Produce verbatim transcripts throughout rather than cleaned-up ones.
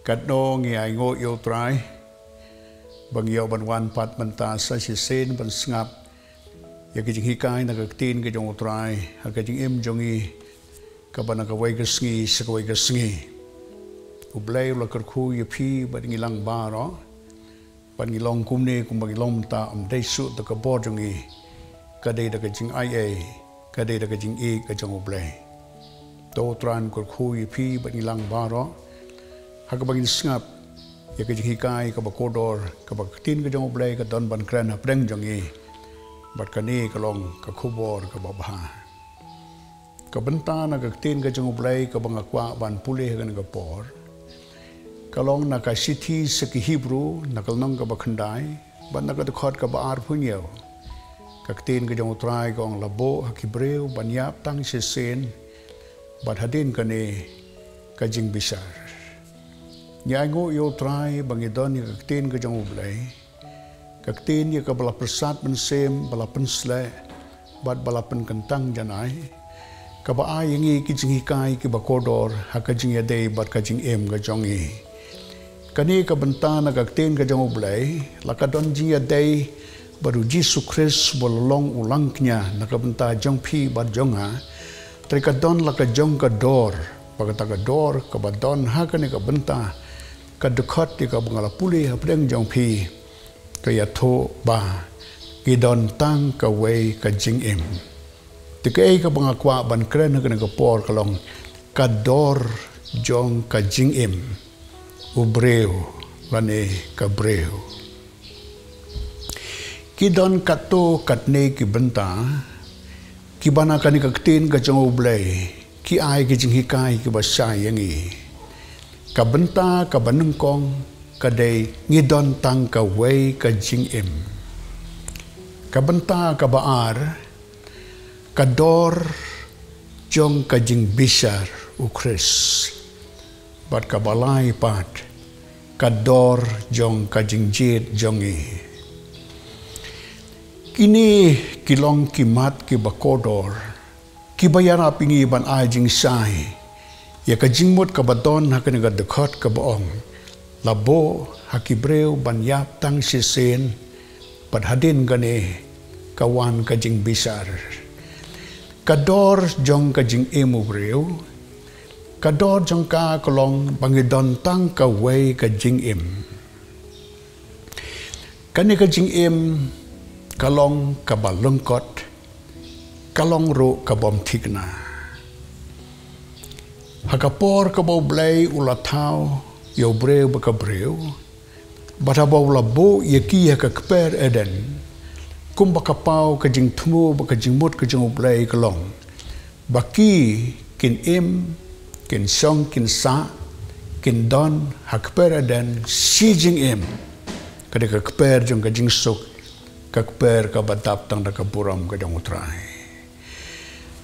Katno ngi ainguh ïa u Trai ba ngi ïoh ban wan pat mynta sa shisien ban sngap ïa ka jinghikai na ka ktien ka jong u Trai ha ka jingim jong ngi, kaba na kawei ka sngi sha kawei ka sngi. U Blei u la kyrkhu ïa phi bad ngi lang baroh. Bad ngi long kumne kumba ngi long mynta, ym dei shuh da ka bor jong ngi, ka dei da ka jingaiei, ka dei da ka jingïeit ka jong u Blei. To u Trai un kyrkhu ïa phi bad ngi lang baroh ha kaba ngin sngap ïa ka jinghikai kaba kordor kaba ka ktien ka jong u Blei ka don ban kren hapdeng jong ngi. Bad kane ka long ka khubor kaba bha. Ka bynta na ka ktien ka jong u Blei kaba nga kwah ban pule ha kane ka por ka long na ka shithi sha ki Hebru, na ka lynnong kaba khyndai bad na ka dkhot kaba arphew hynñiew. Ka ktien ka jong u Trai ka ong, la buh ha ki briew ban ïap tang shisien, bad hadien kane ka jingbishar. Ngi ainguh ïa u Trai ba ngi don ïa ka ktien ka jong u Blei, ka ktien ïa kaba la pyrsad mynsiem, ba la pynsleh bad ba la pynkyntang janai, kaba ai ïa ngi ki jinghikai kiba kordor ha ka jingïadei bad ka jingim ka jong ngi. Kane ka bynta na ka ktien ka jong u Blei, la ka don jingïadei bad u Jisu Khrist ba la long u langkñia na ka bynta jong phi bad jong nga. Te ka don la ka jong ka dor, ba kata ka dor kaba don ha kane ka bynta ka dkhot ïa kaba nga la pule hapdeng jong phi, ka ïathuh ba ngi don tang kawei ka jingim. Te kaei kaba nga kwah ban kren ha kane ka por ka long ka dor jong ka jingim u briew lane ka briew. Ki don katto katne ki bynta kiba na kane ka ktien ka jong u Blei ki ai ki jinghikai kiba shai ïa ngi. Ka bynta kaba nyngkong ka dei ngi don tang kawei ka jingim. Ka bynta kaba ar ka dor jong ka jingbishar u Khrist. Bad kaba lai pat ka dor jong ka jingjied jong ngi. Kine ki long ki mat kiba kordor kiba ïarap ïa ngi ban ai jingshai ïa ka jingmut kaba don ha kane ka dkhot kaba ong, la buh ha ki briew ban ïap tang shisien, bad hadien kane ka wan ka jingbishar. Ka dor jong ka jingim u briew, ka dor jong ka ka long ba ngi don tang kawei ka jingim. Kane ka jingim ka long kaba lyngkot, ka long ruh ka bym thikna. Ha ka por kaba u Blei u la thaw ïa u briew bad ka briew, bad haba u la buh ïa ki ha ka kper Eden, kumba ka paw ka jingthmu bad ka jingmut ka jong u Blei ka long ba ki kin im, kin shong, kin sah, kin don ha kper Eden shi jingim. Ka dei ka kper jong ka jingsuk, ka kper kaba dap tang da ka burom ka jong u Trai.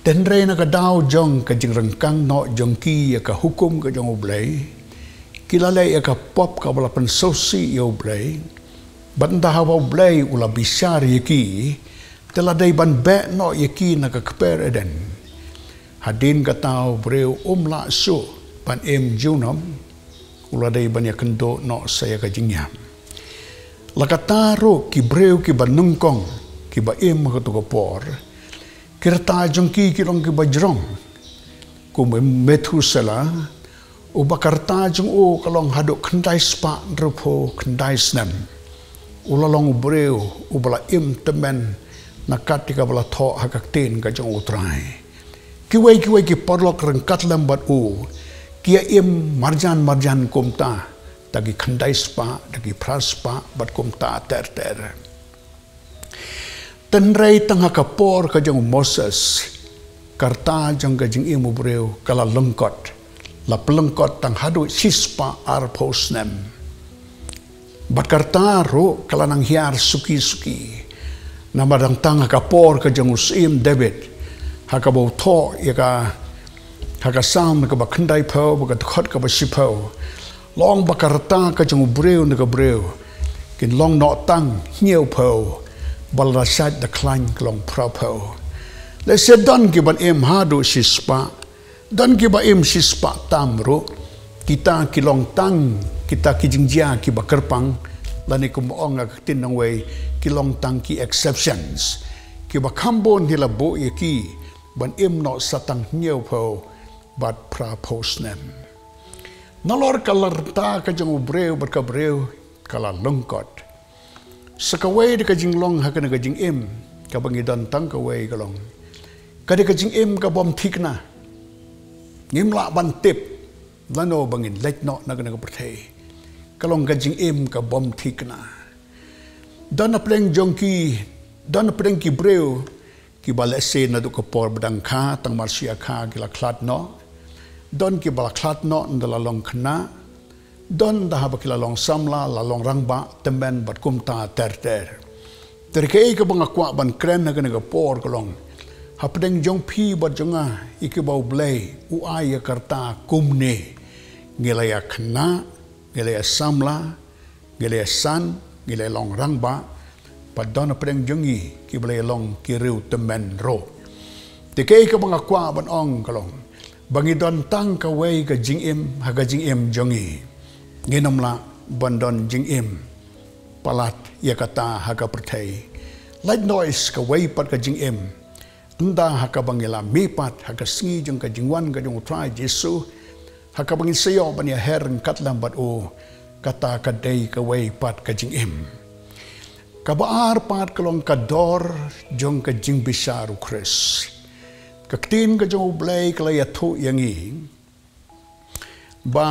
Hynrei na ka daw jong ka jingryngkang noh jong ki ïa ka hukum ka jong u Blei, ki la leh ïa ka pop kaba la pynsngewsih ïa u Blei. Bad ynda haba u Blei u la bishar ïa ki, te la dei ban beh noh ïa ki na ka kper Eden. Hadien kata u briew um lah shuh ban im junom, u la dei ban ïakynduh noh sa ïa ka jingïap. La kata ruh ki briew kiba nyngkong kiba im ha kato ka por, ki rta jong ki ki long kiba jrong. Kum u Methuselah, uba ka rta jong u ka long haduh khyndai spah hynriewphew khyndai snem, u la long u briew uba la im tymmen na kat ïa kaba la thoh ha ka ktien ka jong u Trai. Kiwei kiwei ki paralok ryngkat lem bad u ki ïa im marjan marjan kumta, da ki khyndai spah, da ki phra spah bad kumta ter ter. Hynrei tang ha ka por ka jong u Moses, ka rta jong ka jingim u briew ka la lyngkot, la pynlyngkot tang haduh shi spah arphew snem. Bad ka rta ruh ka la nang hiar suki suki. Namar dang tang ha ka por ka jong u Syiem David, ha kaba u thoh ïa ka ha ka Salm kaba khyndaiphew bad ka dkhot kaba shiphew, la ong ba ka rta ka jong u briew na ka briew kin long noh tang hynñiewphew, bad lada shait da khlaiñ ka long phraphew. Lehse don ki ban im haduh shi spah, don ki ba im shi spah tam ruh, Kita ki long tang kita ki jingjia kiba kyrpang, lane kumba ong ha ka ktien nongwei, ki long tang ki exceptions, kiba kham bun ngi la buh ïa ki ban im noh sa tang hynñiewphew bad phraphew snem. Nalor ka rta ka jong u briew bad ka briew ka la lyngkot. Sa kawei de ka jinglong ha kane ka jingim kaba ngi don tang kawei ka long, ka dei ka jingim ka bym thikna. Ngim lah ban tip lano ba ngin leit noh na kane ka pyrthei. Ka long ka jingim ka bym thikna. Don hapdeng jong ki, don hapdeng ki briew kiba lehse naduh ka por ba dang kha, tang mar shi kha ki la khlad noh. Don kiba la khlad noh ynda la long khynnah. Don da haba ki la long samla, la long rangbah, tymmen bad kumta ter ter. Te kaei kaba nga kwah ban kren ha kane ka por ka long, hapdeng jong phi bad jong nga, ïa kiba U Blei u ai ïa ka rta kumne. Ngi la ïa khynnah, ngi la ïa samla, ngi la ïa san, ngi la ïa long rangbah, bad don hapdeng jong ngi kiba la ïa long ki riew tymmen ruh. Te kaei kaba nga kwah ban ong ka long, ba ngi don tang kawei ka jingim ha ka jingim jong ngi. Ngin ym lah ban don jingim palat ïa kata ha ka pyrthei. Lait noh sa kawei pat ka jingim, ynda ha kaba ngi la mih pat ha ka sngi jong ka jingwan ka jong U Trai Jisu, ha kaba ngin sa ïoh ban ïaher ryngkat lem bad u. Kata ka dei kawei pat ka jingim. Kaba ar pat ka long ka dor jong ka jingbishar U Khrist. Ka ktien ka jong U Blei ka la ïathuh ïa ngi ba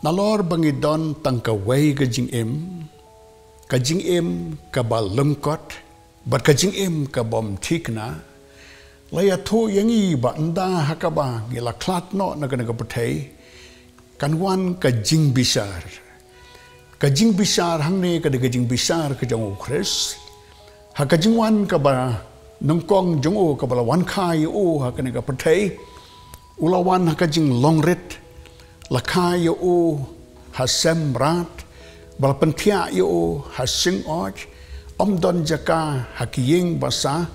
nalor ba ngi don tang kawei ka jingim, ka jingim kaba lyngkot bad ka jingim ka bym thikna, la ïathuh ïa ngi ba ynda ha kaba ngi la khlad noh na kane ka pyrthei, kan wan ka jingbishar. Ka jingbishar hangne ka dei ka jingbishar ka jong U Khrist. Ha ka jingwan kaba nyngkong jong u kaba la wan kha ïa u ha kane ka pyrthei, u la wan ha ka jinglong rit, la kha ïa u ha sem mrad, ba la pynthiah ïa u ha sing-och, ym don jaka ha ki ïing basa,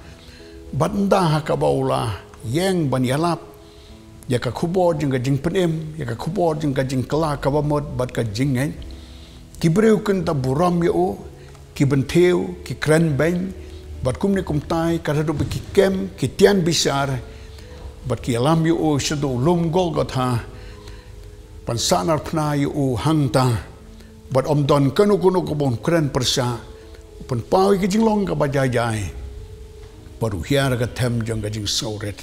bad ynda ha kaba u la ïeng ban ïalap ïa ka khubor jong ka jingpynim, ïa ka khubor jong ka jingkylla kaba mut bad ka jingngeit, ki briew kin da burom ïa u, ki bynthiew, ki kren beiñ, bad kumne kumtai, ka da dei ba ki kem, ki tian bishar, bad ki ïalam ïa u shaduh lum Golgotha, ban sahnarphna ïa u hangta, bad ym don kano kano kaba un kren pyrshah, u pynpaw ïa ka jinglong kaba jai jai, bad u hiar ha ka them jong ka jingsngewrit.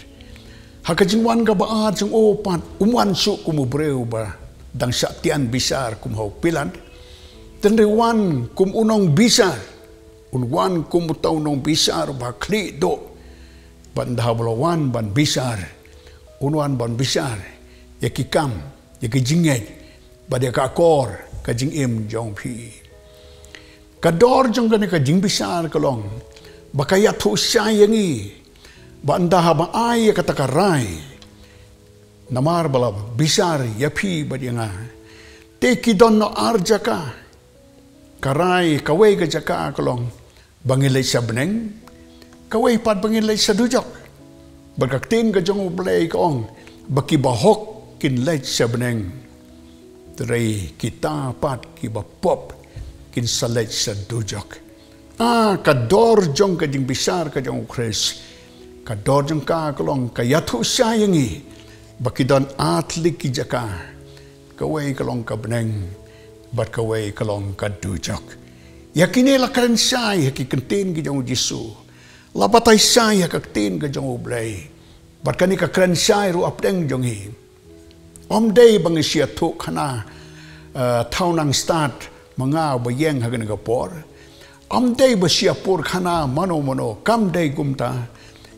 Ha ka jingwan kaba ar jong u pat, um wan shuh kum u briew ba dang shah tian bishar kum ha u Pilat. Te hynrei wan kum u nongbishar, un wan kum uta u nongbishar uba khlieh duh. Bad ynda haba u la wan ban bishar, un wan ban bishar ïa ki kam, ïa ki jingngeit, bad ïa ka akor ka jingim jong phi. Ka dor jong kane ka jingbishar ka long ba ka ïathuh shai ïa ngi ba ynda haba ai ïa kata ka rai, namar ba la bishar ïa phi bad ïa nga, te ki don noh ar jaka. Ka rai, kawei ka jaka ka long ba ngin leit sha bneng, kawei pat ba ngin leit sha dujok. Bad ka ktien ka jong U Blei ka ong ba kiba hok kin leit sha bneng, hynrei kita pat kiba pop kin sa leit sha dujok. Ah, ka dor jong ka jingbishar ka jong U Khrist, ka dor jong ka ka long ka ïathuh shai ïa ngi ba ki don ar tylli ki jaka, kawei ka long ka bneng, bad kawei ka long ka dujok. Ïa kine la kren shai ha ki ktien ki jong U Jisu, la batai shai ha ka ktien ka jong U Blei, bad kane ka kren shai ruh hapdeng jong ngi. Ym dei ba ngi shu ïathuh khana, eh, thaw nang stad ma nga uba ïeng ha kane ka por. Ym dei ba shu ïapur khana mano mano, kam dei kumta.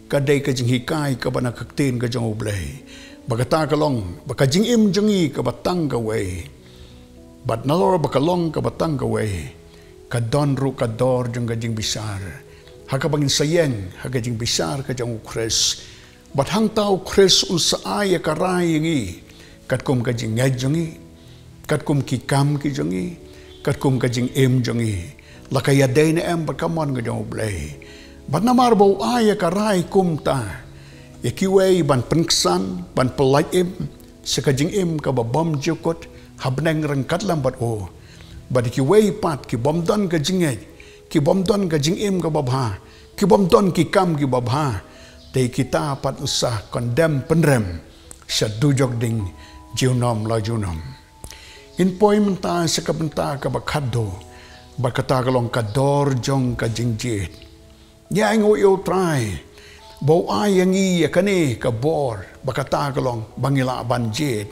Ka dei ka jinghikai kaba na ka ktien ka jong U Blei, ba kata ka long ba ka jingim jong ngi kaba tang kawei. Bad nalor ba ka long kaba tang kawei, ka don ruh ka dor jong ka jingbishar, ha kaba ngin sa ïeng ha ka jingbishar ka jong U Khrist. Bad hangta U Khrist un sa ai ïa ka rai ïa ngi katkum ka jingngeit jong ngi, katkum ki kam ki jong ngi, katkum ka jingim jong ngi, la ka ïadei ne em bad ka mon ka jong U Blei. Bad namar ba u ai ïa ka rai kumta, ïa kiwei ban pynksan, ban pyllait im sha ka jingim kaba bymjukut, ha bneng ryngkat lem bad u. Bad kiwei pat ki bym don ka jingngeit, ki bym don ka jingim kaba bha, ki bym don ki kam kiba bha, te kita pat sa condemn, pynrem sha dujok ding junom la junom. Ngin poi mynta sha ka bynta kaba khatduh, bad kata ka long ka dor jong ka jingjied. Ngi ainguh ïa u Trai ba u ai ïa ngi ïa kane ka bor, ba kata ka long ba ngi lah ban jied.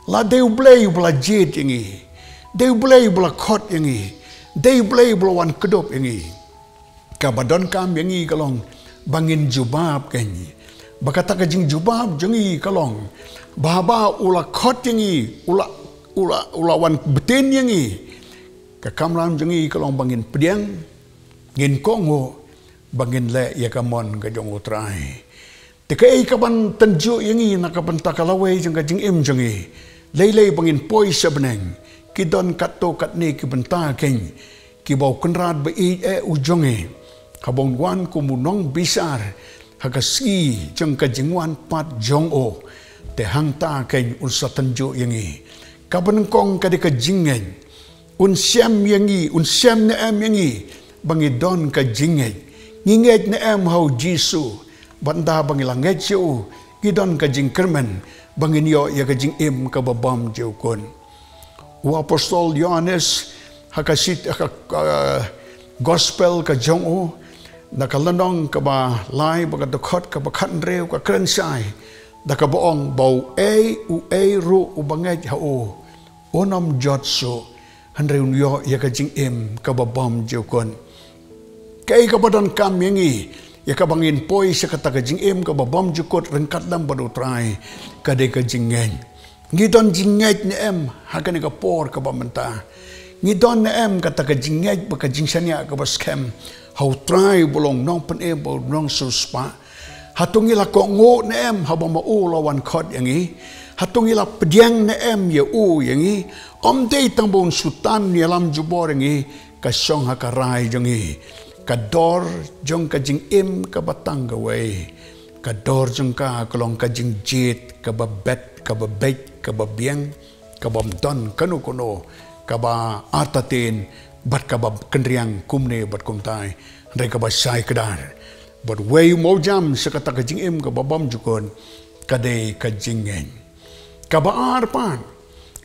La dei u Blei uba la jied ïa ngi, dei u Blei uba la khot ïa ngi, dei u Blei uba la wan kdup ïa ngi. Kaba donkam ïa ngi ka long ba ngin jubab kein. Ba kata ka jingjubab jong ngi ka long ba haba u la khot ïa ngi, u la, u la, u la wan btin ïa ngi, ka kamram jong ngi ka long ba ngin pdiang, ngin kohnguh, ba ngin leh ïa ka mon ka jong u Trai. Te kaei kaban tynjuh ïa ngi na ka bynta ka lawei jong ka jingim jong ngi? Lei lei ba ngin poi sha bneng, ki don katto katne ki bynta kein kiba u Kynrad ba ïeit eh u jong ngi, haba un wan kum u nongbishar ha ka sngi jong ka jingwan pat jong u, te hangta kein un sa tynjuh ïa ngi. Kaba nyngkong ka dei ka jingngeit. Un shem ïa ngi, un shem ne em ïa ngi ba ngi don ka jingngeit? Ngi ngeit ne em ha u Jisu? Bad ynda ba ngi la ngeit ïa u, ngi don ka jingkyrmen ba ngin ïoh ïa ka jingim kaba bymjukut? Kon, u apostol Ïoannis ha ka sit, ha ka, uh, gospel ka jong u, na ka lynnong kaba lai bad ka dkhot kaba khathynriew ka kren shai da kaba ong ba uei uei ruh uba ngeit ha u, un ym jot shuh, hynrei un ïoh ïa ka jingim kaba bymjukut. Kaei kaba donkam ïa ngi, ïa kaba ngin poi sha kata ka jingim kaba bymjukut ryngkat lem bad u Trai, ka dei ka jingngeit. Ngi don jingngeit ne em ha kane ka por kaba mynta? Ngi don ne em kata ka jingngeit bad ka jingshaniah kaba skhem ha u Trai uba long nongpynim bad u nongsiewspah? Hato ngi la kohnguh ne em haba ma u la wan khot ïa ngi? Hato ngi la pdiang ne em ïa u ïa ngi? Ym dei tang ba un shu tan ïalam jubor ïa ngi, ka shong ha ka rai jong ngi. Ka dor jong ka jingim kaba tang kawei, ka dor jong ka ka long ka jingjied kaba bet, kaba beit, kaba biang, kaba ym don kano kano kaba artatien bad kaba kynriang kumne bad kumtai, hynrei kaba shai kdar. Bad uwei u mawjam sha kata ka jingim kaba bymjukut ka dei ka jingngeit. Kaba ar pat,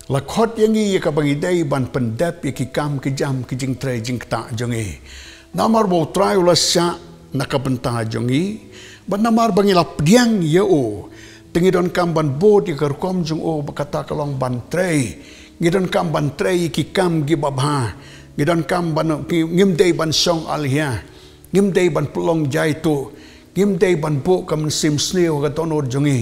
la khot ïa ngi ïa kaba ngi dei ban pyndep ïa ki kam ki jam, ki jingtrei jingktah jong ngi. Namar ba u Trai u la shah na ka bynta jong ngi, bad namar ba ngi la pdiang ïa u, te ngi donkam ban bud ïa ka rukom jong u, ba kata ka long ban trei. Ngi donkam ban trei ïa ki kam kiba bha. Ngi donkam ban, ngi, ngim dei ban shong alhia. Ngim dei ban pynlong jaituh. Ngim dei ban buh ka mynsiem sniew ha ka dohnud jong ngi,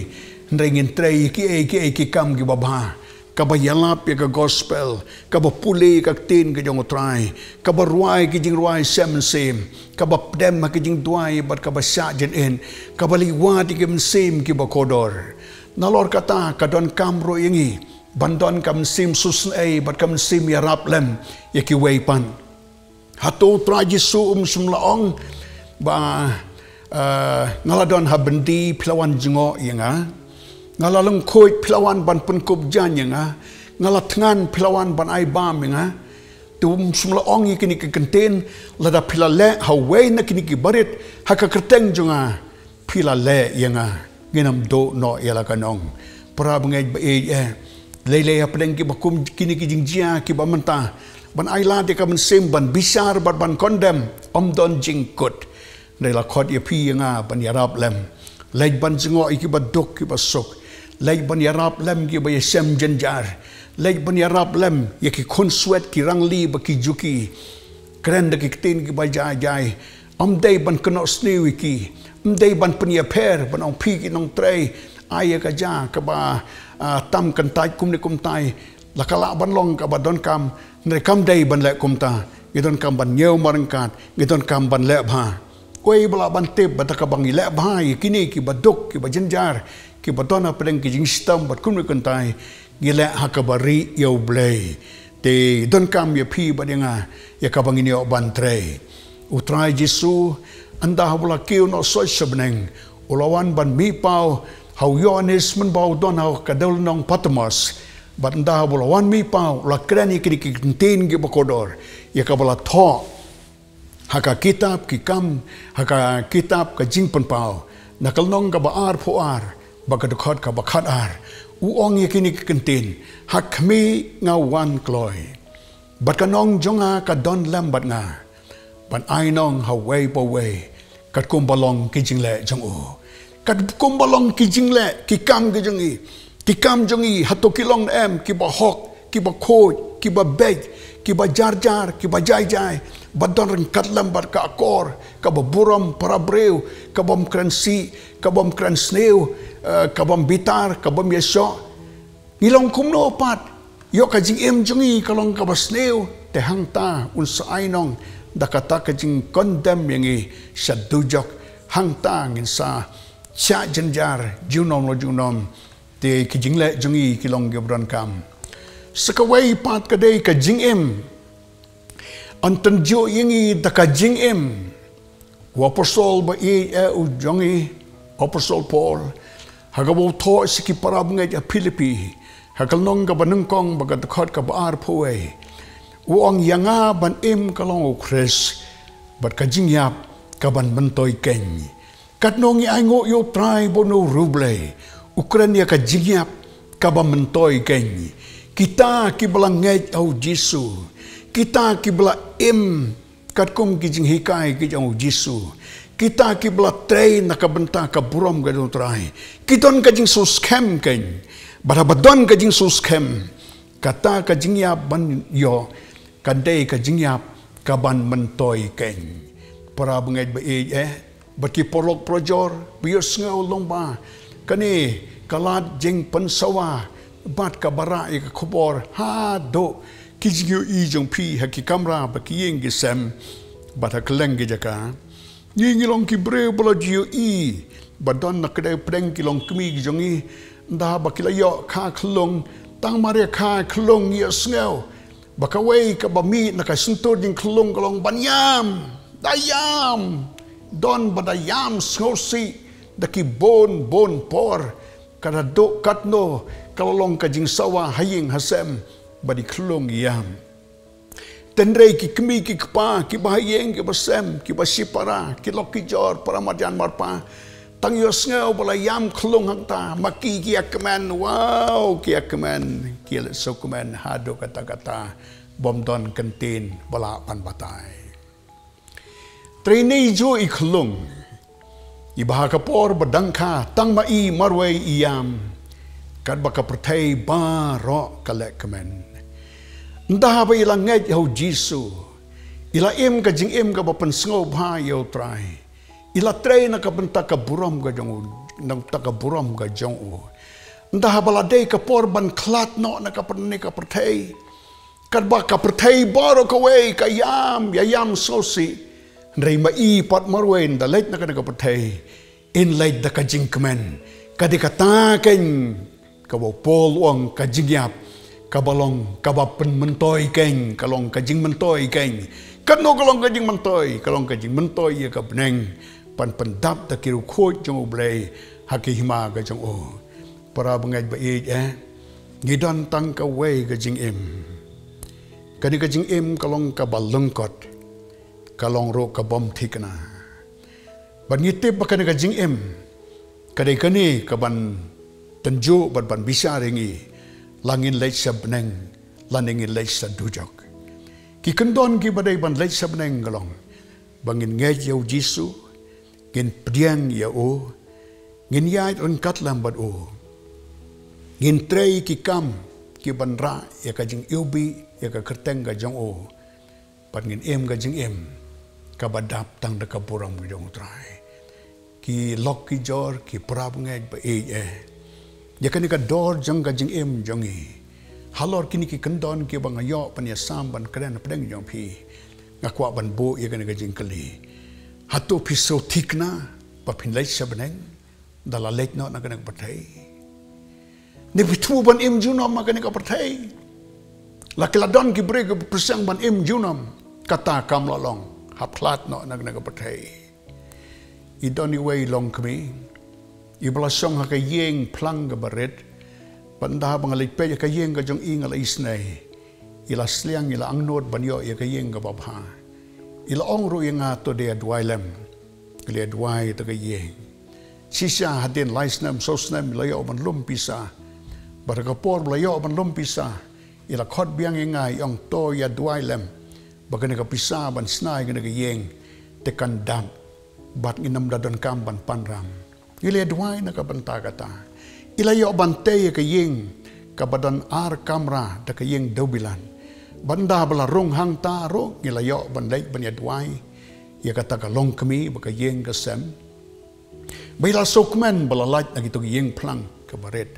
hynrei ngin trei ïa kiei kiei ki kam kiba bha, kaba ïalap ïa ka gospel, kaba pule ïa ka ktien ka jong u Trai, kaba rwai ki jingrwai sem mynsiem, kaba pdem ha ki jingduwai bad kaba shah jingin, kaba leit wad ïa ki mynsiem kiba kordor. Nalor kata ka donkam ruh ïa ngi ban don ka mynsiem sngewsynei bad ka mynsiem ïarap lem ïa kiwei pat. Hato u Trai Jisu um shym la ong ba, eh, nga la don ha byndi, phi la wan jngoh ïa nga? Nga la lyngkhuid, phi la wan ban pynkup jaiñ ïa nga? Nga la thngan, phi la wan ban ai bam ïa nga? Te um shym la ong ïa kine ki kyntien, lada phi la leh ha uwei na kine ki barit ha ka kyrteng jong nga, phi la leh ïa nga. Ngin ym duh noh ïa la ka nong. Para bangeit ba ïeit eh, lei lei hapdeng kiba kum kine ki jingjia kiba mynta, ban ai lad ïa ka mynsiem ban bishar bad ban kondem, ym don jingkut. Hynrei la khot ïa phi ïa nga ban ïarap lem. Leit ban jngoh ïa kiba duk kiba suk. Leit ban ïarap lem kiba ïashem jynjar. Leit ban ïarap lem ïa ki khunswet, ki rangli bad ki juki. Kren da ki ktien kiba jai jai. Ym dei ban kynnoh sniew ïa ki. Ym dei ban pynïapher, ban ong phi ki nongtrei, ai ïa ka ja kaba, ah, tam kyntait kumne kumtai. La ka lah ban long kaba donkam, hynrei kam dei ban leh kumta. Ngi donkam ban ñiew marryngkat, ngi donkam ban leh bha. Uei ba lah ban tip ba da kaba ngi leh bha ïa kine kiba duk, kiba jynjar, kiba don hapdeng ki jingshitom bad kumne kumtai, ngi leh ha kaba rieh ïa U Blei. Te donkam ïa phi bad ïa nga ïa kaba ngin ïoh ban trei. U Trai Jisu, ynda haba u la kiew noh sha bneng, u la wan ban mihpaw ha u Ïoannis mynba u don ha ka dewlynnong Patmos. Bad ynda ba la wan mih paw, la kren ïa kine ki kyntien kiba kordor, ïa kaba la thoh ha ka kitab ki kam, ha ka kitab ka Jingpynpaw, na ka lynnong kaba arphew ar, bad ka dkhot kaba khatar. U ong ïa kine ki kyntien: Ha khmih nga wan kloi, bad ka nong jong nga ka don lem bad nga, ban ai nong ha uwei pa uwei katkum ba long ki jingleh jong u. Katkum ba long ki jingleh, ki kam ki jong i, ki kam jong i, hato ki long ne em kiba hok, kiba khuid, kiba beit, kiba jar jar, kiba jai jai, ba don ryngkat lem bad ka akor kaba burom para briew, kabym kren sih, kabym kren sniew, eh, kabym bitar, kabym ïashoh? Ngi long kumno pat? Ïoh ka jingim jong ngi ka long kaba sniew, te hangta un sa ai nong da kata ka jingkondem ïa ngi sha dujok. Hangta ngin sa shah jynjar junom la junom, te ki jingleh jong ngi ki long kiba donkam. Sa kawei pat ka dei ka jingim. Yn tynjuh ïa ngi da ka jingim. U apostol ba ïeit eh u jong ngi, u apostol Paul, ha kaba u thoh sha ki para bangeit ha Philippi, ha ka lynnong kaba nyngkong bad ka dkhot kaba arphew wei, u ong: Ïa nga ban im ka long U Khrist, bad ka jingïap ka ban myntoi keiñ. Katno ngi ainguh ïa U Trai bad U Blei, u kren ïa ka jingïap kaba myntoi keiñ. Kita kiba la ngeit ha U Jisu, kita kiba la im katkum ki jinghikai ki jong U Jisu, kita kiba la trei na ka bynta ka burom ka jong U Trai, ki don ka jingsngewskhem keiñ. Bad haba don ka jingsngewskhem, kata ka jingïap ban ïoh kan dei ka jingïap ka ban myntoi keiñ. Para bangeit ba ïeit eh, bad ki paralok parajor ba ïohsngew, long ba kane ka lad jingpynsawa bad kaba rah ïa ka khubor haduh ki jingïohi jong phi ha ki kamra bad ki ïing ki sem bad ha kylleng ki jaka. Ngi, ngi long ki briew ba la ju ïohi ba don na kdei pdeng ki longkmie ki jong ngi, ynda ba ki la ïoh kha khyllung, tang mar ïa kha khyllung ngi ïohsngew ba kawei kaba mih na ka shyntur jingkhyllung ka long ban ïam, da ïam, don ba da ïam sngewsih da ki bun bun por. Ka da duh katno ka la long ka jingsawa ha ïing ha sem ba i khyllung i ïam. Hynrei ki kmie ki kpa, kiba ha ïing kiba sem, kiba shipara, ki lok ki jor, para marjan marpa, tang ïohsngew ba la ïam khyllung hangta, ma ki ki ïa kmen, wow, ki ïa kmen, ki ïa leit sngewkmen haduh katta katta, bym don kyntien ba lah ban batai. Trei ne juh i khyllung, iba ha ka por ba dang kha tang ma i marwei i ïam, katba ka pyrthei baroh ka leh kmen. Ynda ba i la ngeit ïa U Jisu, i la im ka jingim kaba pynsngewbha ïa U Trai, i la trei na ka bynta ka burom ka jong u, na ka bynta ka burom ka jong u. Ynda ba la dei ka por ban khlad noh na ka pyrthei, katba ka pyrthei baroh kawei ka ïam, ïa ïam sngewsih, hynrei ma i pat marwei ynda leit na kane ka pyrthei, in leit da ka jingkmen. Ka dei kata keiñ kaba u Paul u ong ka jingïap kaba long kaba pynmyntoi keiñ, ka long ka jingmyntoi keiñ. Katno ka long ka jingmyntoi? Ka long ka jingmyntoi ïa ka bneng, ban pyndap da ki riewkhuid jong U Blei ha ki hima ka jong u. Para bangeit ba ïeit eh, ngi don tang kawei ka jingim. Kane ka jingim ka long kaba lyngkot, ka long ruh kabym thikna. Bad ngi tip ba kane ka jingim ka dei kane kaban tynjuh bad ban bishar ïa ngi, la ngin leit sha bneng lane ngin leit sha dujok. Ki kyndon kiba dei ban leit sha bneng ka long ba ngin ngeit ïa U Jisu, ngin pdiang ïa u, ngin ïaid ryngkat lang bad u, ngin trei ki kam kiban rah ïa ka jingiwbih ïa ka kyrteng ka jong u, bad ngin im ka jingim kaba dap tang da ka burom ka jong U Trai. Ki lok ki jor, ki para bangeit ba ïeit eh, ïa kane ka dor jong ka jingim jong ngi, halor kine ki kyndon kiba nga ïoh ban ïasam ban kren hapdeng jong phi, nga kwah ban buh ïa kane ka jingkylli: Hato phi sngewthikna ba phin leit sha bneng ynda la leit noh na kane ka pyrthei? Ne phi thmu ban im junom ha kane ka pyrthei? La ki la don ki briew kiba pyrshang ban im junom, kata kam la long, hap khlad noh na kane ka pyrthei. I don iwei i longkmie iba la shong ha ka ïing phlang kaba rit, Bad ynda ba nga leit peit ïa ka ïing ka jong i nga la isynei. I la sliang, i la angnud ban ïoh ïa ka ïing kaba bha. I la ong ruh ïa nga, to da ïa duwai lem. Ngi la ïa duwai ïa ka ïing. Shisha hadien lai snem, saw snem, i la ïoh ban lum pisa. Bad ha ka por ba la ïoh ban lum pisa, i la khot biang ïa nga, i ong, to ïa duwai lem. Ba kane ka pisa ban shna ïa kane ka ïing te kan dap. Bad ngin ym da donkam ban pynram. Ngi la ïa duwai na ka bynta kata. I la ïoh ban tei ïa ka ïing kaba don ar kamra da ka ïing dewbilat. Bad ynda ba la rung hangta ruh ngi la ïoh ban leit ban ïa duwai ïa kata ka longkmie ba ka ïing ka sem. Ba i la sngewkmen ba la lait na kito ki ïing phlang kaba rit.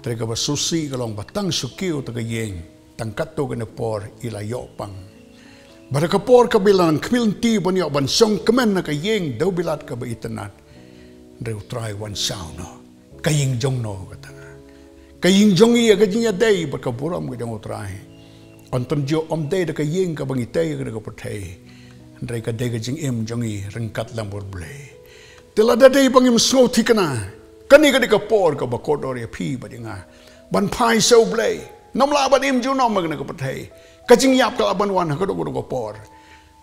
Te kaba sngewsih ka long ba tang shu kiew ïa ka ïing, tang katto katne por i la ïoh pang. Bad ha ka por kaba i la nang khmih lynti ban ïoh ban shong kmen ha ka ïing dewbilat kaba itynnad, hynrei U Trai u wan shaw noh. Ka ïing jong no, kata. Ka ïing jong i ïa ka jingïadei bad ka burom ka jong U Trai. Ym tang ju ym dei da ka ïing kaba ngi tei ha kane ka pyrthei, hynrei ka dei ka jingim jong i ryngkat lem bad U Blei. Te lada dei ba ngim sngew thikna, kane ka dei ka por kaba kordor ïa phi bad ïa nga ban phai sha U Blei. Ym lah ban im junom ha kane ka pyrthei. Ka jingïap ka lah ban wan ha kano kano ka por.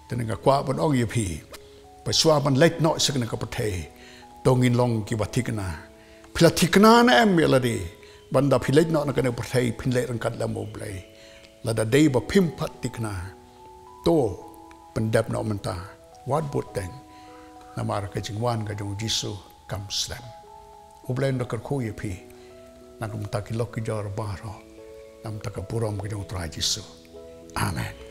Te nga kwah ban ong ïa phi, ba shuwa ban leit noh sha kane ka pyrthei, to ngin long kiba thikna. Phi la thikna ne em ïa lade ba ynda phi leit noh na kane ka pyrthei phin leit ryngkat lem bad U Blei? Lada dei ba phim pat thikna, to pyndep noh mynta, wat bud teng. Namar ka jingwan ka jong U Jisu kam slem. U Blei un da kyrkhu ïa phi na ka bynta ki lok ki jor baroh, na ka bynta ka burom ka jong U Trai Jisu. Amen.